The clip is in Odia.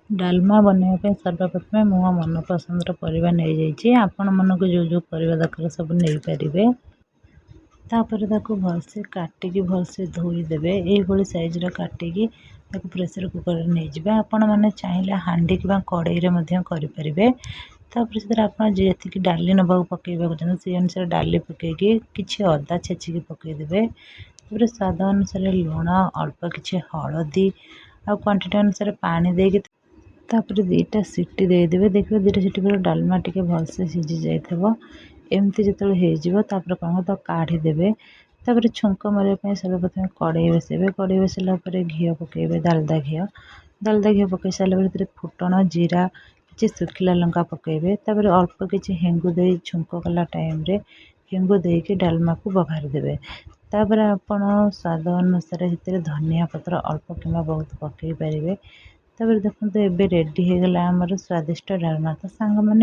ଡାଲମା ବନେଇବା ପାଇଁ ସର୍ବପ୍ରଥମେ ମୁଁ ମୋ ମନପସନ୍ଦର ପରିବା ନେଇଯାଇଛି। ଆପଣମାନଙ୍କୁ ଯେଉଁ ଯେଉଁ ପରିବା ଦରକାର, ସବୁ ନେଇପାରିବେ। ତାପରେ ତାକୁ ଭଲସେ କାଟିକି ଭଲସେ ଧୋଇଦେବେ। ଏଇଭଳି ସାଇଜ୍ର କାଟିକି ତାକୁ ପ୍ରେସର୍ କୁକର୍ରେ ନେଇଯିବେ। ଆପଣମାନେ ଚାହିଁଲେ ହାଣ୍ଡି କିମ୍ବା କଡ଼େଇରେ ମଧ୍ୟ କରିପାରିବେ। ତାପରେ ସେଥିରେ ଆପଣ ଯେତିକି ଡାଲି ନେବାକୁ ପକାଇବାକୁ ଚାହୁଁଛନ୍ତି, ସେଇ ଅନୁସାରେ ଡାଲି ପକାଇକି କିଛି ଅଦା ଛେଚିକି ପକାଇଦେବେ। ତାପରେ ସ୍ୱାଦ ଅନୁସାରେ ଲୁଣ, ଅଳ୍ପ କିଛି ହଳଦୀ ଆଉ କ୍ୱାଣ୍ଟିଟି ଅନୁସାରେ ପାଣି ଦେଇକି ତାପରେ 2ଟା ସିଟି ଦେଇଦେବେ। ଦେଖିବେ, 2ଟା ସିଟି ପରେ ଡାଲମା ଟିକେ ଭଲସେ ସିଝି ଯାଇଥିବ। ଏମିତି ଯେତେବେଳେ ହେଇଯିବ, ତାପରେ କ'ଣ ତାକୁ କାଢ଼ିଦେବେ। ତାପରେ ଛୁଙ୍କ ମାରିବା ପାଇଁ ସର୍ବପ୍ରଥମେ କଡ଼େଇ ବସେଇବେ। କଡ଼େଇ ବସେଇଲା ପରେ ଘିଅ ପକାଇବେ, ଡାଲଡ଼ା ଘିଅ। ଡାଲଡ଼ା ଘିଅ ପକାଇ ସାରିଲା ପରେ ସେଥିରେ ଫୁଟଣ, ଜିରା, କିଛି ଶୁଖିଲା ଲଙ୍କା ପକାଇବେ। ତାପରେ ଅଳ୍ପ କିଛି ହେଙ୍ଗୁ ଦେଇ, ଛୁଙ୍କ କଲା ଟାଇମ୍ରେ ହେଙ୍ଗୁ ଦେଇକି ଡାଲମାକୁ ବଘାରି ଦେବେ। ତାପରେ ଆପଣ ସ୍ୱାଦ ଅନୁସାରେ ସେଥିରେ ଧନିଆ ପତ୍ର ଅଳ୍ପ କିମ୍ବା ବହୁତ ପକାଇ ପାରିବେ। ତାପରେ ଦେଖନ୍ତୁ, ଏବେ ରେଡ଼ି ହେଇଗଲା ଆମର ସ୍ୱାଦିଷ୍ଟ ଡାଲମା। ତ ସାଙ୍ଗମାନେ